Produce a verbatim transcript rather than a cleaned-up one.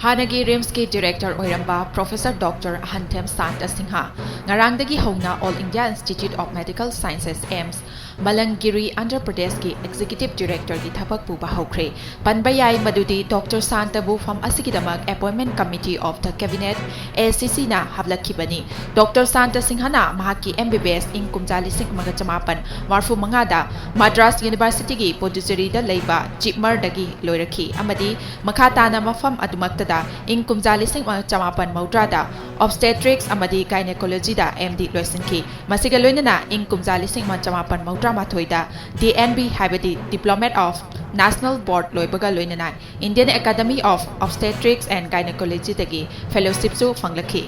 ꯍꯥꯟꯅꯒꯤ ꯔꯤꯝꯁꯀꯤ ꯗꯤꯔꯦꯛꯇꯔ ꯑꯣꯏꯔꯝꯕ professor doctor ꯑꯍꯟꯊꯦꯝ Santa Singh ꯉꯔꯥꯡꯗꯒꯤ ꯍꯧꯅ All India Institute of Medical Sciences, AIIMS, ꯃꯂꯪꯒꯤꯔꯤ, Andhra ꯄ꯭ꯔꯗꯦꯁꯀꯤ ꯑꯦꯛꯖꯤꯀ꯭ꯌꯨꯇꯤꯚ ꯗꯤꯔꯦꯛꯇꯔꯒꯤ ꯊꯕꯛ ꯄꯨꯕ ꯍꯧꯈ꯭ꯔꯦ꯫ ꯄꯟꯕ ꯌꯥꯏ ꯃꯗꯨꯗꯤ ꯗꯣꯛꯇꯔ ꯁꯥꯟꯇꯕꯨ ꯐꯝ ꯑꯁꯤꯒꯤꯗꯃꯛ Appointment Committee of the Cabinet, ACCꯅ ꯍꯥꯞꯂꯛꯈꯤꯕꯅꯤ꯫ ꯗꯣꯛꯇꯔ ꯁꯥꯟꯇ ꯁꯤꯡꯍꯅ ꯃꯍꯥꯛꯀꯤ MBBS ꯏꯪ ꯀꯨꯝꯖꯥ ꯂꯤꯁꯤꯡ ꯑꯃꯒ ꯆꯃꯥꯄꯟ ꯃꯔꯐꯨ ꯃꯉꯥꯗ ꯃꯗ꯭ꯔꯥꯁ ꯌꯨꯅꯤꯚꯔꯁꯤꯇꯤꯒꯤ ꯄꯨꯗꯨꯆꯦꯔꯤꯗ ꯂꯩꯕ ꯖꯤꯞꯃꯔꯗꯒꯤ ꯂꯣꯏꯔꯛꯈꯤ ꯑꯃꯗꯤ ꯃꯈꯥ ꯇꯥꯅ ꯃꯐꯝ ꯑꯗꯨꯃꯛꯇꯗ ꯏꯪ ꯀꯨꯝꯖꯥ ꯂꯤꯁꯤꯡ ꯑꯃ ꯆꯃꯥꯄꯟ ꯃꯧꯗ꯭ꯔꯥꯗ Obstetrics ꯑꯃꯗꯤ Gynecologyꯗ MD ꯂꯣꯏꯁꯤꯟꯈꯤ꯫ ꯃꯁꯤꯒ ꯂꯣꯏꯅꯅ ꯏꯪ ꯀꯨꯝꯖꯥ ꯂꯤꯁꯤꯡ ꯑꯃ ꯆꯃꯥꯄꯟ ꯃꯧꯗ꯭ꯔꯥ ꯃꯥꯊꯣꯏꯗ DNB, ꯍꯥꯏꯕꯗꯤ Diplomate of National Board ꯂꯣꯏꯕꯒ ꯂꯣꯏꯅꯅ Indian Academy of Obstetrics and Gynecologyꯗꯒꯤ fellowshipꯁꯨ ꯐꯪꯂꯛꯈꯤ꯫